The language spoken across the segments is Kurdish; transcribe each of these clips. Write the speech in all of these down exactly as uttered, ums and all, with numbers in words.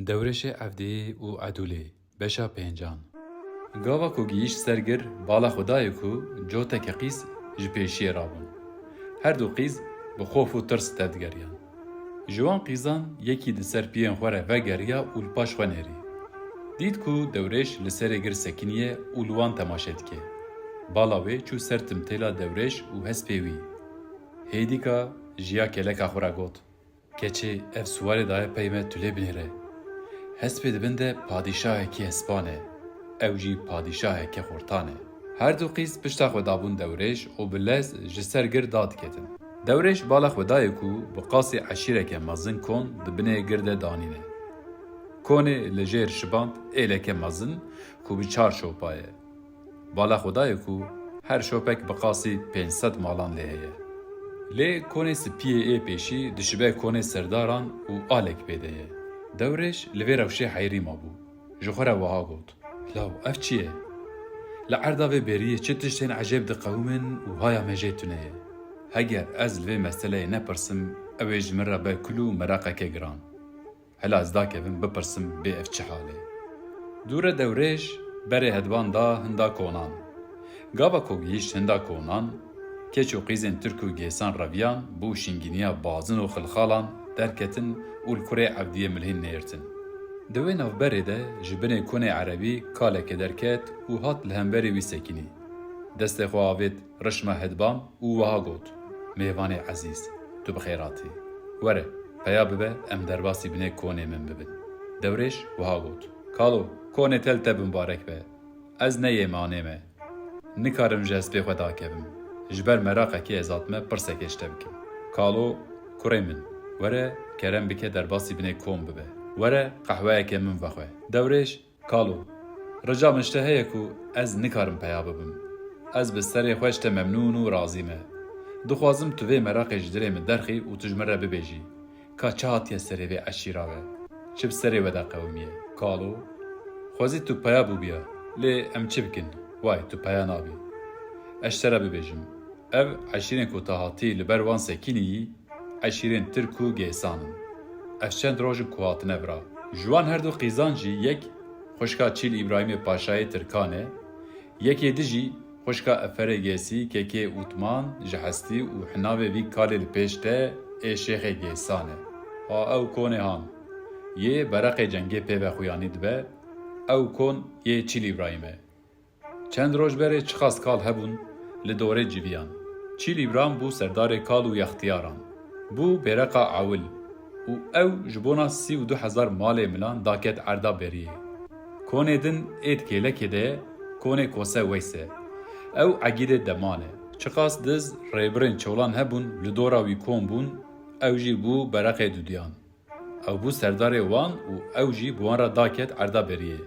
Dewrêşê Evdiyê û Edûlê, beşa pêncan. Gava ku gihîşt ser gir, bala xwe dayê ku coteke qîz ji pêşiyê rabûn. Her du qîz bi xof û tirs tevdigeriyan. Ji wan qîzan yekî di ser piyên xwe re vegeriya û li paş xwe nêrî. Dît ku Dewrêş li serê gir sekiniye û li wan temaşe dike. Bala wê çû ser timtêla Dewrêş û hespê wî. Hêdîka ji ya keleka xwe re got: Keçê, ev siwarê daye pey me, tu lê binêre. Hespê di bin de padîşahekî hespan e, ew jî padîşaheke xortan e. Her du qîz pişta xwe dabûn Dewrêş û bi lez ji ser gir dadiketin. Dewrêş bala xwe dayê ku bi qasî eşîreke mezin kon di binê gir de danîne. Konê li jêr şiband êleke mezin ku bi çar şopa ye. Bala xwe dayê ku her şopek bi qasî pênc sed malan lê heye. Lê konê spiyê ê pêşî dişibe konê serdaran û alek pê de ye. Dewrêş li vê rewşê heyrî mabû. Ji xwe re wiha got: Law, ev çi ye? Li erda vê bêriyê çi tiştên ecêb diqewimin û haya me jê tune ye? Heger ez li vê meseleyê nepirsim, ew ê ji min re be kul û meraqeke giran. Hela ez dakevim bipirsim bê ev çi hal e? Dûre Dewrêş berê hedban da hinda konan. Gava ku gihîşt hinda konan, keç û qîzên tirk û gêsan reviyan bû şingîniya bazin û xilxalan derketin û li kurê Evdiyê milhîn nêrtin. Di wê navberê de ji binê konê erebî kaleke derket û hat li hemberî wî sekinî. Destê xwe avêt rişma hedban û wiha got: Mêvanê ezîz, tu bi xêr hatî. Were, peya bibe, em derbasî binê konê min bibin. Dewrêş wiha got: Kalo, konê te li te bi mibarek be. Ez ne yê manê me. Nikarim ji hespê xwe dakevim. Ji ber meraqekê ez hatime pirsekê ji te bikim. Kalo, kurê min, were, kerem bike derbasî binê kon bibe. Were, qehweyeke min vexwe. Dewrêş, Kalo, rica min ji te heye ku ez nikarim peya bibim. Ez bi serê xwe ji te memnûn û razî me. Dixwazim tu vê meraqê ji dilê min derxî û tu ji min re bibêjî, ka çi hatiye serê vê eşîra we? Çi bi serê we de qewimiye? Kalo, xwezî tu peya bûbiya, lê em çi bikin? Way, tu peya nabî. Ez ji te re bibêjim, ev eşîrên ku te hatî li ber wan sekinî yî, eşîrên tirk û gêsan in. Ev çend roj in ku hatine vira. Ji wan her du qîzan jî yek xwişka Çîl Îbrahîmê Paşayê Tirkan e, yekê di jî xwişka Eferê Gêsî, kekê Utman, ji hestî û hinavê vî kalê li pêş te ê Şêxê Gêsan e. Ha ew konê han. Yê bereqê cengê pê ve xuyanî dibe, ew kon yê Çîl Îbrahîm e. Çend roj berê çiqas kal hebûn, li dorê civiyan. Çîl Îbram bû serdarê kal û yextiyaran. Bû bêreqa ewil û ew ji bona sî û du hezar malê milan daket erda beriyê. Konê din ê di kêlekê de ye, konê Kose Weys e. Ew egîdê deman e. Çiqas diz rêbirên çolan hebûn li dora wî kom bûn, ew jî bû bereqê dudiyan. Ew bû serdarê wan û ew jî bi wan re daket erda beriyê.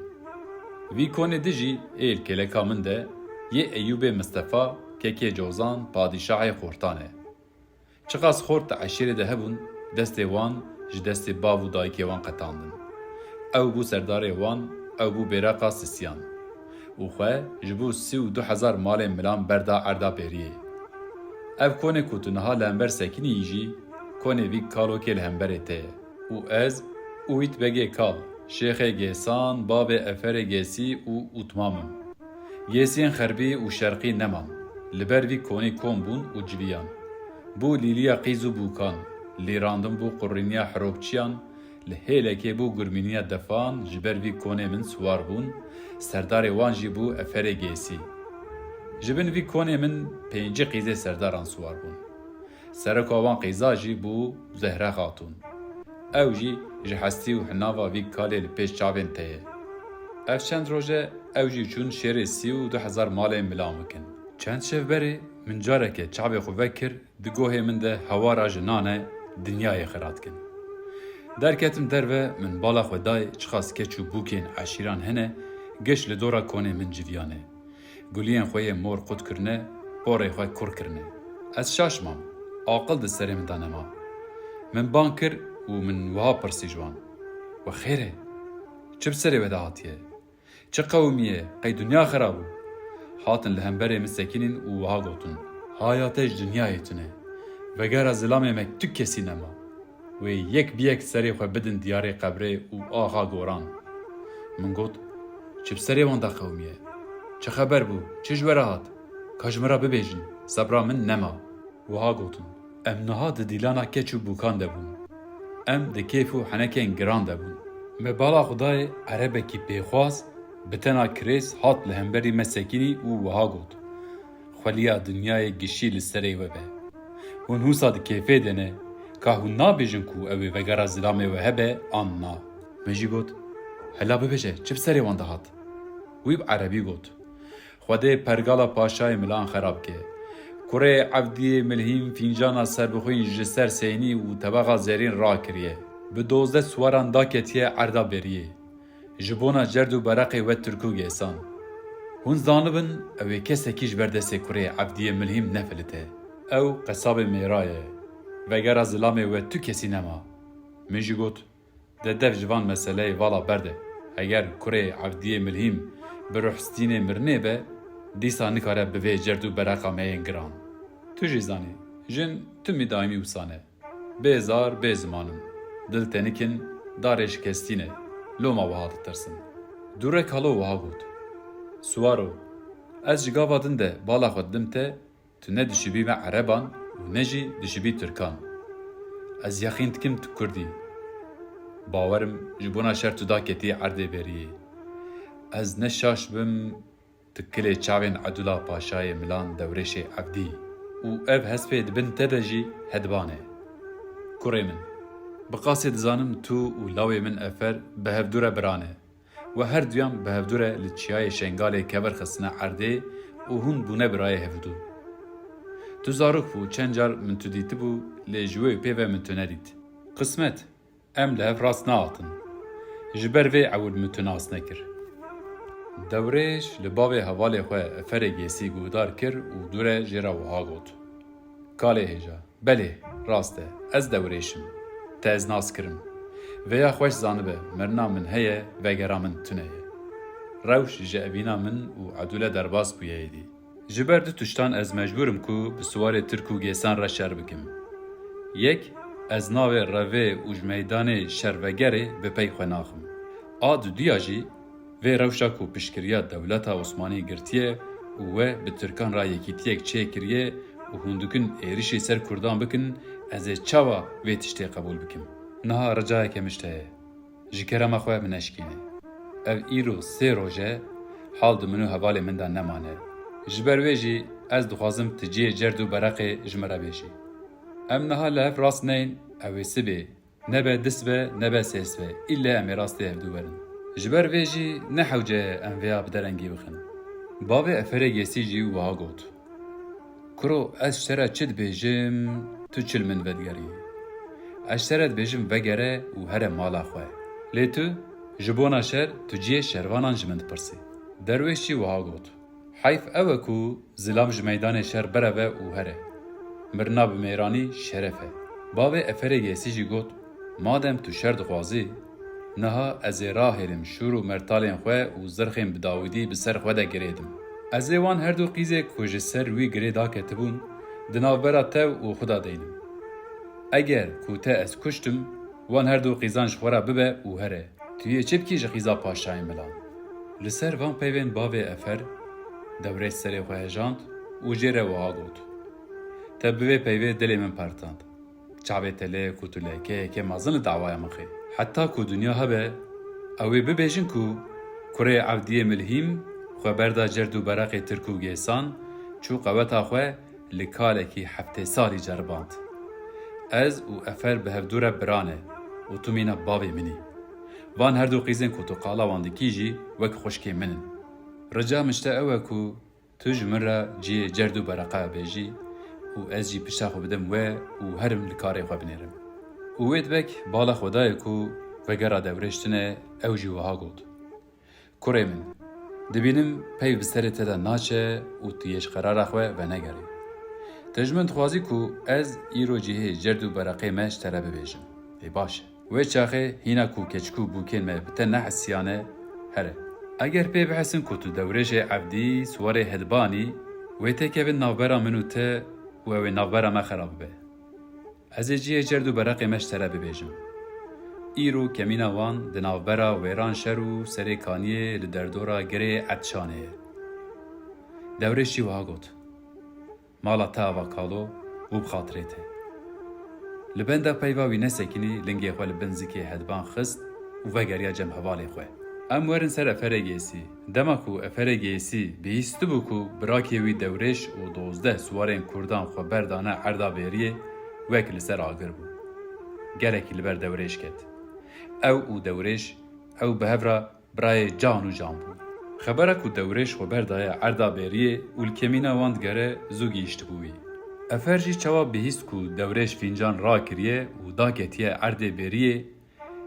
Vî konê di jî ê li kêleka min de yê Eyûbê Mistefa, kekê Cozan, padîşahê xortan e. Çiqas xort di eşîrê de hebûn, destê wan ji destê bav û dayikê wan qetandin. Ew bû serdarê wan, ew bû bêreqa sisiyan. Û xwe ji bo sî û du hezar malên milan berda erda beriyê. Ev konê ku tu niha li hember sekinî yî jî, konê vî kalokê li hemberê te ye. Û ez, Uwît Begê Kal, Şêxê Gêsan, bavê Eferê Gêsî û Utmam im. Gêsiyên xerbî û şerqî neman, li ber vî konî kom bûn û civiyan. Bû lîliya qîz û bûkan, lîrandin bû qurrîniya hiropçiyan, li hêlekê bû gurmîniya defan ji ber vî konê min siwar bûn, serdarê wan jî bû Eferê Gêsî. Ji bin vî konê min pêncî qîzê serdaran siwar bûn. Sereka wan qîza jî bû Zehra Xatûn. Ew jî ji hestî û hinava vî kalê li pêş çavên te ye. Ev çend roj e ew jî çûn şêrê sî û du hezar malên milan bikin. Çend şev berê min careke çavê xwe vekir, di gohê min de hewara jinan e, dinyayê xirat kin. Derketim derve, min bala xwe dayê, çiqas keç û bûkên eşîran hene, giş li dora konê min civiyane. Guliyên xwe yê mor qut kirine, porê xwe kur kirine. Ez şaş mam, aqil di serê min de nema. Min bang kir û min wiha pirsî ji wan: We xêr e? Çi bi serê we de hatiye? Çi qewimiye? Qey dinya xera bû? Hatin li hemberê min sekinîn û wiha gotin: Haya te ji dinyayê tune. Vegera zilamê me tu kesî nema. Wê yek bi yek serê xwe bidin diyarê qebrê û axa goran. Min got, çi bi serê wan de qewimiye? Çi xeber bû? Çi ji we re hat? Ka ji min re bibêjin, sebra min nema. Wiha gotin, em niha di dîlana keç û bûkan de bûn. Em di kêf û henekên giran de bûn. Me bala xwe dayê erebekî pêxwaz, bi tena kirêz hat li hemberî me sekinî û wiha got, xweliya dinyayê gişî li serê we be. Hûn hûsa di kêfê de ne, ka hûn nabêjin ku ew ê vegera zilamê we hebe an na? Min jî got, hela bibêje, çi bi serê wan de hat? Wî bi erebî got, Xwedê pergala paşayê milan xerab ke. Kurê Evdiyê Milhîm fîncana serbixwîn ji ser seynî û tebexa zerîn rakiriye. Bi dozdeh siwaran daketiye erda beriyê. Ji bona cerd û bereqê we Tirk û Gêsan. Hûn zanibin, ew ê kesekî ji ber destê kurê Evdiyê Milhîm nefilite. Ew qesabê mêra ye. Vegera zilamê we tu kesî nema. Min jî got, De dev ji van meseleyê vala berde. Eger kurê Evdiyê Milhîm bi ruhstînê mirinê be, dîsa nikare bi vê cerd û bereqa me yên giran. Tu jî zanî, jin timî daîmî wisa ne. Bê zar, bê ziman in. Dil tenik in, darê şikestî ne. Loma wiha ditirsin. Dûre Kalo wiha got, Siwaro, ez ji gava din de bala xwe didim te, Tu ne dişibî me ereban û ne jî dişibî tirkan. Ez yeqîn dikim tu kurd î. Bawer im ji bona şer tu daketî erdê beriyê. Ez ne şaş bim tu kilê çavên Edula Paşayê Milan Dewrêşê Evdî û ev hespê di bin te de jî hedban e. Kurê min, bi qasê dizanim tu û lawê min Efer bi hevdû re bira ne. We her duyan bi hevdû re li çiyayê Şengalê kevir xistine erdê û hûn bûne birayê hevdû. Tu zarok bû, çend car min tu dîtibû, lê ji wê pê ve min tu nedît. Qismet, em li hev rast nehatin. Ji ber vê ewil min tu nas nekir. Dewrêş li bavê hevalê xwe Eferê Gêsî guhdar kir û dû re jê re wiha got, Kalê hêja, Belê, rast e, ez Dewrêş im. Te ez nas kirim. Vêya xweş zanibe, mirina min heye, vegera min tune ye. Rewş ji evîna min û Edûle derbas bûye êdî. Ji ber du tiştan ez mecbûr im ku bi siwarê Tirk û Gêsan re şer bikim. Yek, ez navê revê û ji meydanê şervegerê bi pey xwe naxim. A duduya jî, Vê rewşa ku piştgiriya dewleta Osmanî girtiye û we bi tirkan re yekîtiyek çêkiriye û hûn dikin êrişî ser kurdan bikin, ez ê çawa vê tiştê qebûl bikim? Niha ricayeke min ji te heye. Ji kerema xwe min neşikîne. Ev îro sê roj e, hal di min û hevalê min de nemane. Ji ber wê jî ez dixwazim tu cihê cerd û bereqê ji min re bêjî. Em niha li hev rast neyin, ew ê sibê, Nebe dis be, nebe sês be, îlle em ê rastê hevdû werin. Ji ber vê jî ne hewce ye em vêya bi derengî bixin. Bavê Eferê Gêsî jî wiha got, Kuro, ez ji te re çi dibêjim, tu çi li min vedigerî? Ez ji te re dibêjim vegere û here mala xwe. Lê tu, ji bona şer, tu cihê şervanan ji min dipirsî. Derwêş jî wiha got, Heyf ew e ku zilam ji meydanê şer bireve û here. Mirina bi mêranî şeref e. Bavê Eferê Gêsî jî got, Madem tu şer dixwazî, niha ez ê rahêlim şûr û mertalên xwe û zirxên bi dawîdî bi ser xwe de girêdim. Ez ê wan her du qîzê ku ji ser wî girê daketibûn, di navbera te û xwe de deynim. Eger ku te ez kuştim, wan her du qîzan ji xwe re bibe û here. Tu yê çi bikî ji qîza paşayê milan? Li ser van peyvên bavê Efer, Dewrêş serê xwe hejand û jê re wiha got, Te bi vê peyvê dilê min pertand. Çavê te lê ku tu lekeyekê mezin li dawaya min xê. Heta ku dinya hebe, ew ê bibêjin ku kurê Evdiyê Milhîm xwe berda cerd û bereqê Tirk û Gêsan, çû qeweta xwe li kalekî heftê salî ceriband. Ez û Efer bi hevdû re bira ne û tu mîna bavê min î. Van her du qîzên ku tu qala wan dikî jî wek xwişkê min in. Rica min ji te ew e ku tu ji min re cihê cerd û bereqe bêjî û ez jî pişta xwe bidim we û herim li karê xwe binêrim. Û wê dibek bala xwe dayê ku vegera Dewrêş tune, ew jî wiha got. Kurê min, dibînim peyv bi serê te de naçe û tu yê ji qerara xwe venegerî. Te ji min dixwazî ku ez îro cihê cerd û bereqê me ji te re bibêjim. Ê baş e. Wê çaxê hîna ku keçik û bûkên me bi te nehesiyane, here. Eger pê bihesin ku tu Dewrêşê Evdî siwarê hedbanî, wê têkevin navbera min û te û ew ê navbera me xerab be. Ez ê cihê cerd û bereqê me ji te re bibêjim. Îro kemîna wan di navbera wêran şer û serê kaniyê li derdora girê Etşanê ye. Dewrêş jî wiha got, Mala te ava kalo û bi xatirê te. Li benda peyva wî nesekinî, lingê xwe li bin zikê hedban xist û vegeriya cem hevalê xwe. Em werin ser Eferê Gêsî. Dema ku Eferê Gêsî bihîstibû ku birakê wî Dewrêş û dozdeh siwarên kurdan xwe berdane erda bêriyê, wek li ser agir bû. Gelekî li ber Dewrêş ket. Ew û Dewrêş, ew bi hev re birayê can û can bûn. Xebera ku Dewrêş xwe berdaye erda bêriyê û li kemîna wan digere zû gihîştibû wî. Efer jî çawa bihîst ku Dewrêş fîncan rakiriye û daketiye erdê bêriyê,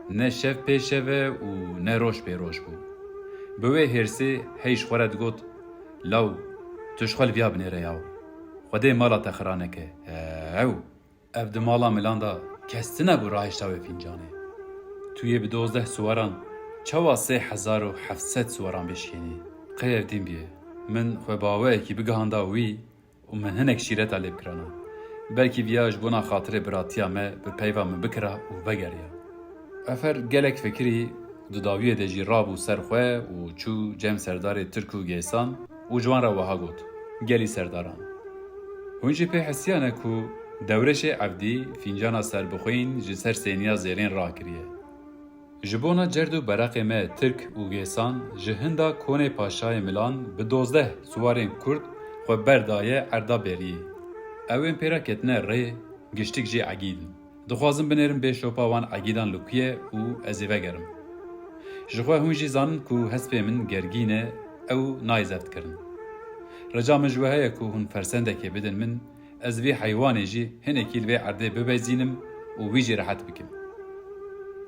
ne şev pê şev e û ne roj pê roj bû. Bi wê hêrsê hey ji xwe re digot, Law, tu ji xwe li viya binêre yaw. Xwedê mala te xira neke. Ew! Ev di mala milan de kes tune bû rahişta wê fîncanê. Tu yê bi dozdeh siwaran çawa sê hezar û heft sed siwaran bêşkênî? Qey ev dîn bûye? Min xwe bi awayekî bigihanda wî û min hinek şîreta lê bikirana. Belkî viya ji bona xatirê biratiya me bi peyva min bikira û vegeriya. Efer gelek fikirî, di dawiyê de jî rabû ser xwe û çû cem serdarê Tirk û Gêsan û ji wan re wiha got, Gelî serdaran! Hûn jî pê hesiyane ku Dewrêşê Evdî fîncana serbixwîn ji ser sêniya zêrên rakiriye. Ji bona cerd û bereqê me Tirk û Gêsan ji hinda konê paşayê milan bi dozdeh siwarên kurd xwe berdaye erda bêriyê. Ew ên pê re ketine rê, giştik jî egîd in. Dixwazim binêrim bê şopa wan egîdan li ku ye û ez ê vegerim. Ji xwe hûn jî zanin ku hespê min gergîn e, ew nayê zeftkirin. Rica min ji we heye ku hûn fersendekê bidin min, ez vî heywanê jî hinekî li vê erdê bibezînim û wî jî rehet bikim.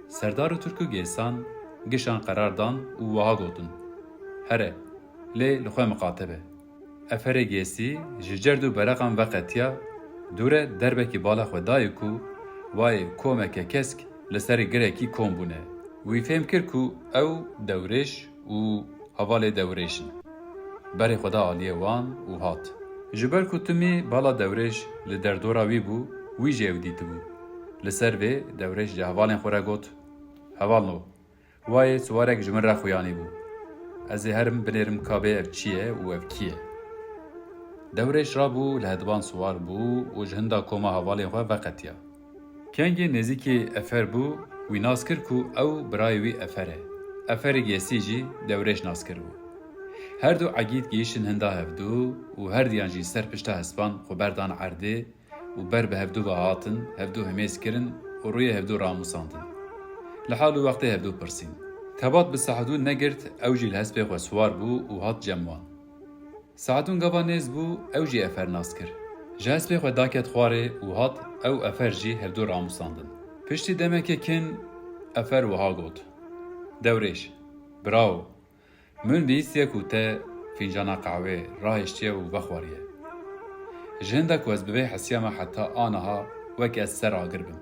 Serdar û Tirk û Gêsan gişan qerar dan û wiha gotin, Here, lê li xwe miqate be. Eferê Gêsî ji cerd û bereqan veqetiya, dûre derbekî bala xwe dayê ku wayê komeke kesk li serê girekî kom bûne. Wî fêm kir ku ew Dewrêş û hevalê Dewrêş in. Berê xwe da aliyê wan û hat. Ji ber ku timî bala Dewrêş li derdora wî bû, wî jî ew dîtibû. Li ser vê Dewrêş ji hevalên xwe re got, Hevalno, wayê siwarek ji min re xuyanî bû. Ez ê herim binêrim ka bê ev çi ye û ev kî ye. Dewrêş rabû li hedban siwar bû û ji hinda koma hevalên xwe veqetiya. Kengê nêzîkî Efer bû, wî nas kir ku ew birayê wî Efer e. Eferê Gêsî jî Dewrêş nas kiribû. Her du egîd gihîştin hinda hevdû û her diyan jî ser pişta hespan xwe berdan erdê û ber bi hevdû ve hatin, hevdû himêz kirin û rûyê hevdû ramûsandin. Li hal û wextê hevdû pirsîn. Tebat bi Sehedûn negirt, ew jî li hespê xwe siwar bû û hat cem wan. Sehedûn gava nêz bû, ew jî Efer nas kir. Ji hespê xwe daket xwarê û hat, ew Efer jî hevdû ramûsandin. Piştî demekê kin Efer wiha got, Dewrêş, birawo, min bihîstiye ku te fîncana qehwê rahiştiye û vexwariye. Ji hinda ku ez bi vê hesiya me heta aniha wek ez ser agir bim.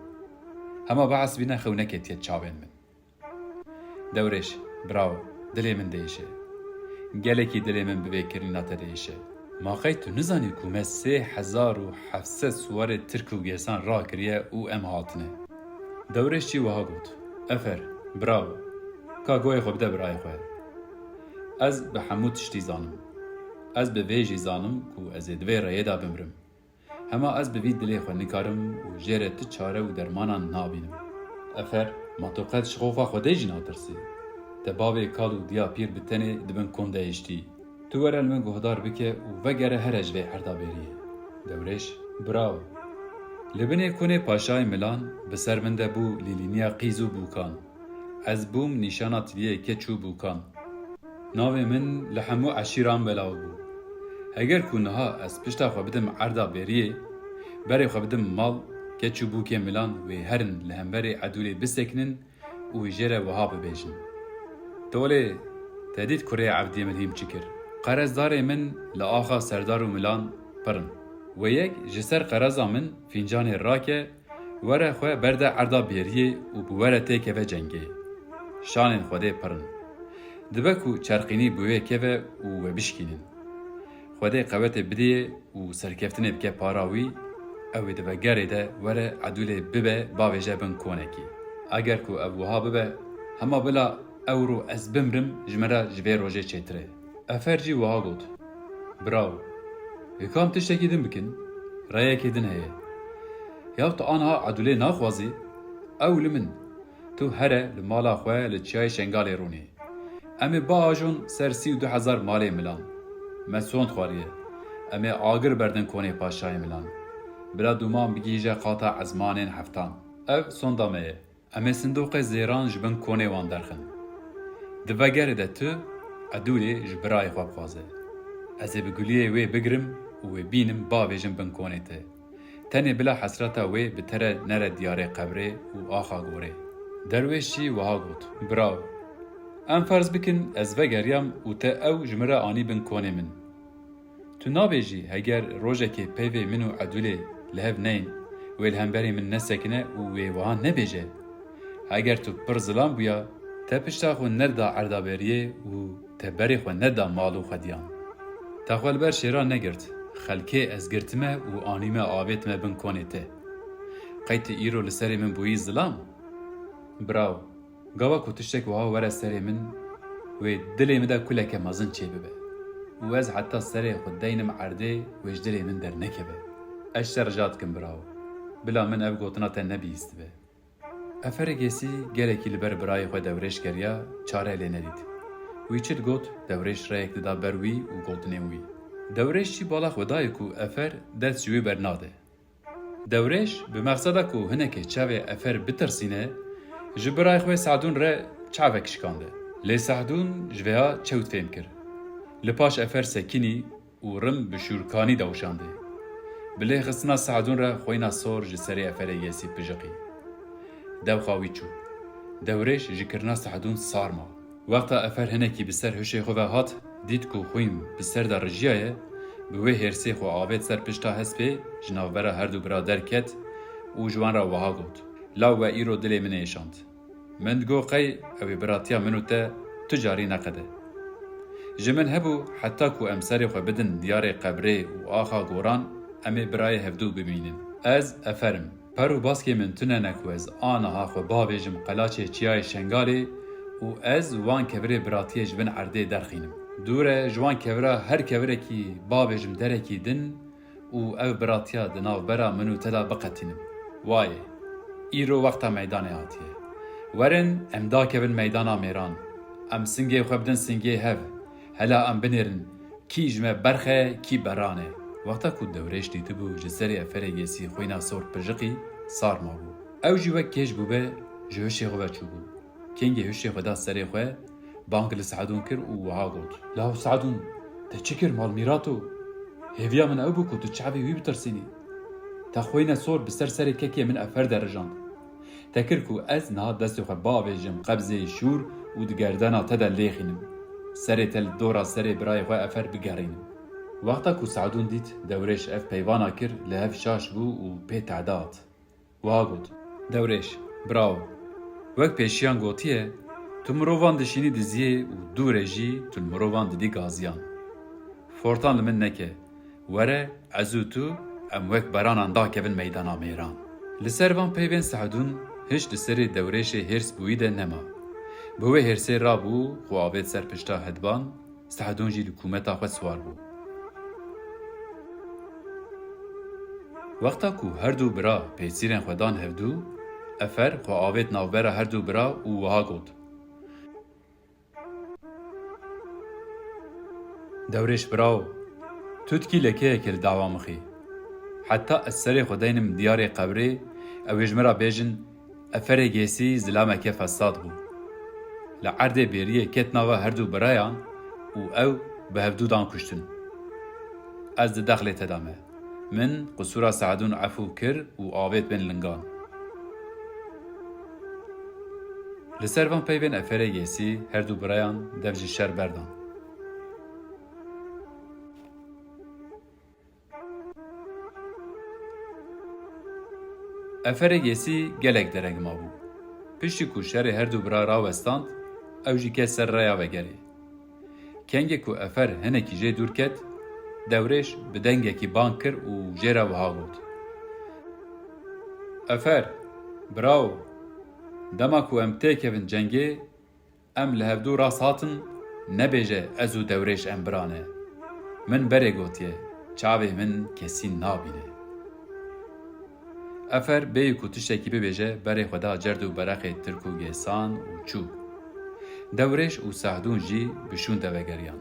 Hema biesibîne xew neketiye çavên min. Dewrêş, birawo, dilê min diêşe. Gelekî dilê min bi vê kirîna te diêşe. Ma qey tu nizanî ku me sê hezar û heft sed siwarê Tirk û Gêsan rakiriye û em hatine? Dewrêş jî wiha got, Efer, birawo, ka guhê xwe bide birayê xwe. Ez bi hemû tiştî zanim. Ez bi vê jî zanim ku ez ê di vê rêyê de bimrim. Hema ez bi vî dilê xwe nikarim û jê re tu çare û dermanan nabînim. Efer, ma tu qet ji xofa Xwedê jî natirsî? Te bavê kal û diya pîr bi tenê di bin kom de hiştî. Tu were li min guhdar bike û vegere here ji vê erda bêriyê. Dewrêş, birawo. Li binê konê paşayê milan bi ser min de bû lîlîniya qîz û bûkan. Ez bûm nîşana tiliyê keç û bûkan. Navê min li hemû eşîran belav bû. Heger ku niha ez pişta xwe bidim erda bêriyê, berê xwe bidim mal, keç û bûkê milan wê herin li hemberê Edûlê bisekinin û wî jê re wiha bibêjin, Tolê, te dît kurê Evdiyê min hîm çi kir? Qerezdarê min li axa serdar û milan pir in. Wê yek ji ser qereza min fîncanê rake, were xwe berde erda bêriyê û bi we re têkeve cengê. Şanên Xwedê pir in. Dibe ku çerqînî bi wê keve û we bişkînin. Xwedê qewetê bidê û serkeftinê bike para wî, Ew ê di vegerê de were Edûlê bibe bavêje bin konekî. Eger ku ev wiha bibe, hema bila ewro ez bimrim ji min re ji vê rojê çêtir e. Efer jî wiha got, Birawo, hikam tiştekî din bikin, reyekê din heye. Ya tu aniha Edûlê naxwazî, ew li min. Tu here li mala xwe li Çiyayê Şengalê rûnî. Em ê biajon ser sî û du hezar malê milan. Me sond xwariye. Em ê agir berdin konê paşayê milan. Bila dûman bigihîje qata ezmanên heftan. Ev sonda me ye. Em ê sindoqê zêran ji bin konê wan derxin. Di vegerê de tu Edûlê ji birayê xwe bixwaze. Ez ê bi guliyê wê bigirim û wê bînim bavêjim bin konê te. Tenê bila hesreta wê bi te re nere diyarê qebrê û axa gorê. Derwêş jî wiha got, Birawo, em ferz bikin ez vegeriyam û te ew ji min re anî bin konê min. Tu nabêjî heger rojekê peyvê min û Edûlê li hev neyin, wê li hemberî min nesekine û wê wiha nebêje, Heger tu pir zilam bûya, te pişta xwe neda erda beriyê û te berê xwe neda mal û xwediyan. Te xwe li ber şêran negirt, xelkê ez girtime û anîme avêtime bin konê te. Qey tu îro li serê min bûyî zilam? Birawo, gava ku tiştek wiha were serê min, wê dilê min de kuleke mezin çêbibe û ez heta serê xwe deynim erdê, wê ji dilê min dernekeve. Ez ji te rica dikim birawo, bila min ev gotina te nebihîstibe. Eferê Gêsî gelekî li ber birayê xwe Dewrêş geriya, çare lê nedît. Wî çi digot, Dewrêş reyek dida ber wî û gotinên wî. Dewrêş jî bala xwe dayê ku Efer dest ji wî bernade. Dewrêş bi mexseda ku hinekê çavê Efer bitirsîne, ji birayê xwe Sehdûn re çavek şikande. Lê Sehdûn ji vêya çewt fêm kir. Li paş Efer sekinî û rim bi şûrkanî dewşandê. Bi lêxistina Sehdûn re xwîna sor ji serê Eferê Gêsî pijiqî. Dewxa wî çû. Dewrêş ji kirina Sehdûn sar ma. Wexta Efer hinekî bi ser hişê xwe ve hat, dît ku xwîn bi ser de rijiyaye, bi wê hêrsê xwe avêt ser pişta hespê, ji navbera her du bira derket û ji wan re wiha got, Law we îro dilê min êşand. Min digot qey ew ê biratiya min û te tu carî neqede. Ji min hebû heta ku em serê xwe bidin diyarê qebrê û axa goran, em ê birayê hevdû bimînin. Ez Efer im. Per û baskê min tune ne ku ez aniha xwe bavêjim qelaçê çiyayê Şengalê û ez wan kevirê biratiyê ji bin erdê derxînim. Dûr e ji wan kevira her kevirekî bavêjim derekî din û ev biratiya di navbera min û te de biqetînim. Wayê, îro wexta meydanê hatiye. Werin em dakevin meydana mêran. Em singê xwe bidin singê hev. Hela em binêrin kî ji me berx e, kî beran e. Wexta ku Dewrêş dîtibû ji serê Eferê Gêsî xwîna sor pijiqî, sar mabû. Ew jî wek kêj bûbe, ji hişê xwe ve çûbû. Kengê hişê xwe da serê xwe, bang li Sehdûn kir û wiha got, Law Sehdûn, te çi kir mal mîrato? Hêviya min ew bû ku tu çavê wî bitirsînî. Te xwîne sor bi ser serê kekê min Efer de rijand. Te kir ku ez niha destê xwe bavêjim qebzê şûr û di gerdena te de lêxînim. Serê te li dora serê birayê xwe Efer bigerînim. Wexta ku Sehdûn dît Dewrêş ev peyvana kir, li hev şaş bû û pê tehde hat. Wiha got, Dewrêş, birawo, wek pêşiyan gotiye, tu mirovan dişînî diziyê û dû re jî tu li mirovan didî gaziyan. Fortan li min neke, were ez û tu em wek beranan dakevin meydana mêran. Li ser van peyvên Sehdûn hiş di serê Dewrêşê hêrs bûyî de nema. Bi wê hêrsê rabû, xwe avêt ser pişta hedban, Sehdûn jî li kûmeta xwe siwar bû. Wexta ku her du bira pêsîrên xwe dan hevdû, Efer xwe avêt navbera her du bira û wiha got, Dewrêş birawo, tu dikî lekeyekê li dava mixî. Heta ez serê xwe deynim diyarê qebrê, ew ê ji min re bêjin, Eferê Gêsî zilameke fesad bû. Li erdê bêriyê ket nava her du birayan û ew bi hevdû dan kuştin. Ez di dexlê te de me. Min qisûra Sehdûn efû kir û avêt bên lingan. Li ser van peyvên Eferê Gêsî her du birayan dev ji şer berdan. Eferê Gêsî gelek dereng mabû. Piştî ku şerê her du bira rawestand, ew jî ket ser rêya vegerê. Kengê ku Efer hinekî jê dûr ket, Dewrêş bi dengekî bang kir û jê re wiha got, Efer, birawo, dema ku em têkevin cengê, em li hevdû rast hatin, nebêje ez û Dewrêş em bira ne. Min berê gotiye, çavê min kesî nabîne. Efer bêyî ku tiştekî bibêje, berê xwe da cerd û bereqê tirk û gêsan û çû. Dewrêş û Sehdûn jî bi şûn de vegeriyan.